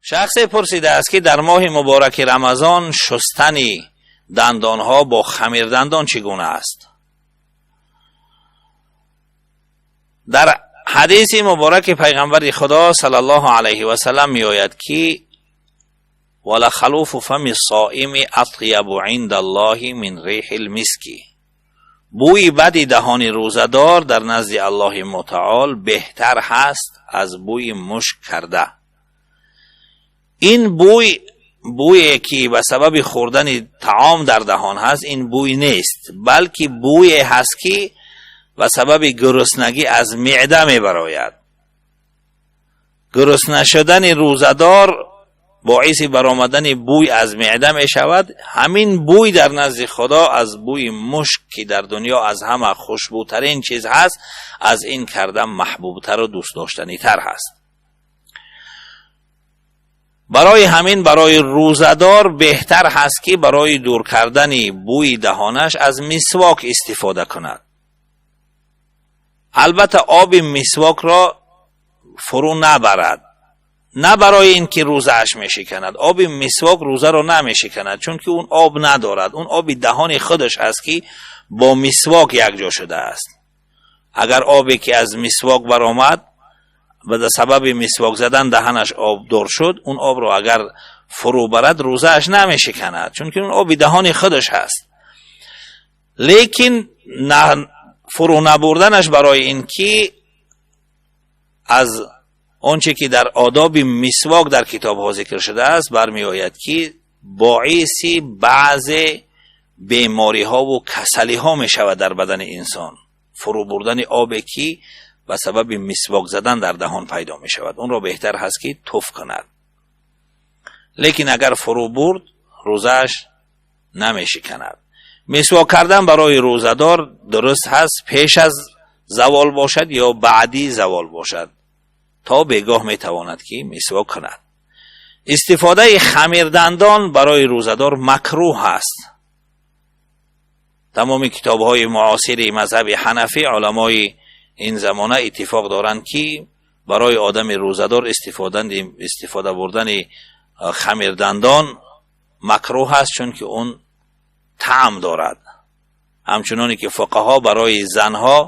Шахсе пурсидааст, ки дар моҳи мубораки Рамазон шустани дандонҳо бо хамирдандон чӣ гуна аст? Дар ҳадиси мубораки пайғамбари Худо саллаллоҳу алайҳи васаллам меояд, ки валахалуфу фами соими атябу инда Аллоҳи мин рихил миски. Бӯи бади даҳони рӯзадор дар назди Аллоҳи мутаол беҳтар ҳаст аз бӯи мушк карда. Ин бӯй, бӯе ки ба сабаби хӯрдани таом дар даҳон ҳаст, ин бӯй нест, балки бӯе ҳаст, ки ба сабаби гуруснагӣ аз меъда мебарояд. Гурусна шудани рӯзадор боиси баромадани бӯй аз меъда мешавад. Ҳамин бӯй дар назди Худо аз бӯи мушк, ки дар дунё аз ҳама хушбӯтарин чиз ҳаст, аз ин карда маҳбубтару дӯстдоштанитар ҳаст. Барои ҳамин барои рӯзадор беҳтар ҳаст, ки барои дур кардани бӯи даҳонаш аз мисвок истифода кунад. Албатта, оби мисвокро фурӯ набарад, на барои ин ки рӯзааш мешиканад. Оби мисвок рӯзаро намешиканад, чунки он об надорад, он оби даҳони худаш аст, ки бо мисвок якҷо шудааст. Агар обе ки аз мисвок баромад, ба сабаби мисвок задан даҳанаш обдор шуд, он обро агар фурӯ барад, рӯзааш намешиканад, чунки он оби даҳони худаш ҳаст. Лекин фурӯ набурданаш барои ин ки аз он че ки дар одоби мисвок дар китобҳо зикр шудааст бармеояд, ки боиси баъзе бемориҳову касалиҳо мешавад дар бадани инсон, фурӯ бурдани обе ки ба сабаби мисвок задан дар даҳон пайдо мешавад. Онро беҳтар ҳаст, ки туф кунад. Лекин агар фурӯ бурд, рӯзааш намешиканад. Мисвок кардан барои рӯзадор дуруст ҳаст, пеш аз завол бошад ё баъди завол бошад, то бегоҳ метавонад, ки мисвок кунад. Истифодаи хамирдандон барои рӯзадор макрӯҳ аст. Тамоми китобҳои муосири мазҳаби ҳанафӣ, уламои ин замона иттифоқ доранд, ки барои одами рӯзадор истифода бурдани хамирдандон макрӯҳ аст, чунки он таъм дорад. Ҳамчуноне ки фуқаҳо барои занҳо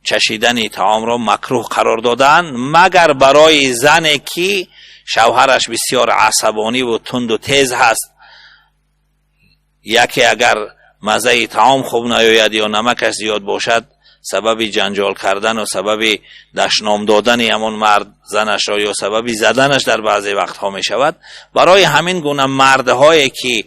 чашидани таомро макрӯҳ қарор додаанд, магар барои зане ки шавҳараш бисёр асабониву тунду тез ҳаст. Яке агар маззаи таом хуб наёяд ё намакаш зиёд бошад, сабаби ҷанҷол кардану сабаби дашном додани ҳамон мард занашро ё сабаби заданаш дар баъзе вақтҳо мешавад. Барои ҳамин гуна мардҳое ки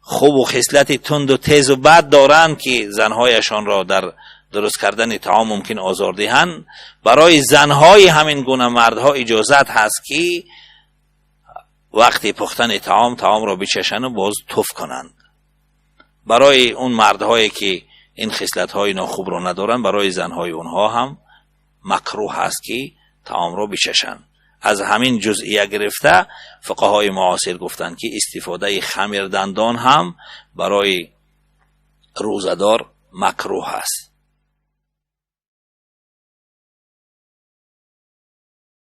хубу хислати тунду тезу бад доранд, ки занҳояшонро дар дуруст кардани таом мумкин озор диҳанд, барои занҳои ҳамин гуна мардҳо иҷозат ҳаст, ки вақти пухтани таом таомро бичашану боз туф кунанд. Барои он мардҳое ки ин хислатҳои нохубро надоранд, барои занҳои онҳо ҳам макрӯҳ ҳаст, ки таомро бичашанд. Аз ҳамин ҷузъия гирифта фуқаҳои муосир гуфтанд, ки истифодаи хамирдандон ҳам барои рӯзадор макрӯҳ аст.